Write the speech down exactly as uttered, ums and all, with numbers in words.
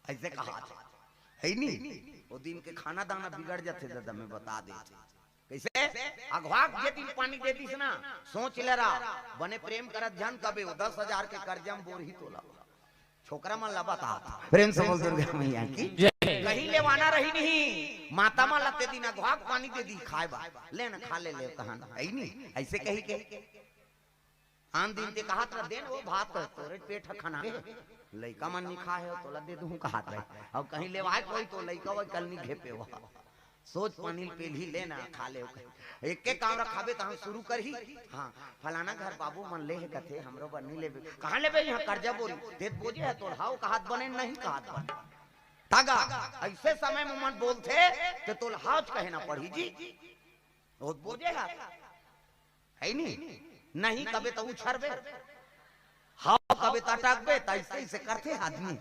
अइसे कहा था, है नी? वो दिन के खाना दाना बिगड़ जाथे दादा, मैं बता देथे। कइसे? अघवा के जे दिन पानी दे दिस ना, सोच ले रहा, बने प्रेम करत झन कबे, वो दस हजार के कर्जा म बोरही तोला। छोकरा मन ला बता, प्रेम से बोल दुर्गा मैया की। कहीं लेवाना रही नहीं, माता मन ला ते दिन अघवा के पानी दे दी खाए बा, ले ना खा ले, ले तहन, है नी? अइसे कही के आन दिन ते कहत रह, "देन वो भात, तोरे पेट ह खना हे, लइका मन नी खाए हो, तोला दे दूं," कहत रह। अब कहीं लेवाए कोई तो लइका वही कल नी घेपे हुआ। सोच पानी पेलही, ले ना खा ले। एक के काम रखाबे त हम शुरू करही, हाँ, फलाना घर बाबू मन ले हे कथे, हमरो बर नी लेबे। कहाँ लेबे? यहाँ कर्जा बोरी। देत बोजे है तोल हाव कहत बने, नहीं कहत बने। तागा, अइसे समय में मन बोलथे, ते तोल हाव कहे ना पड़ही जी। बहुत बोजे है। है नी? नहीं कबे त उछरबे, हाव कबे त अटकबे, त अइसे, अइसे करथे आदमी।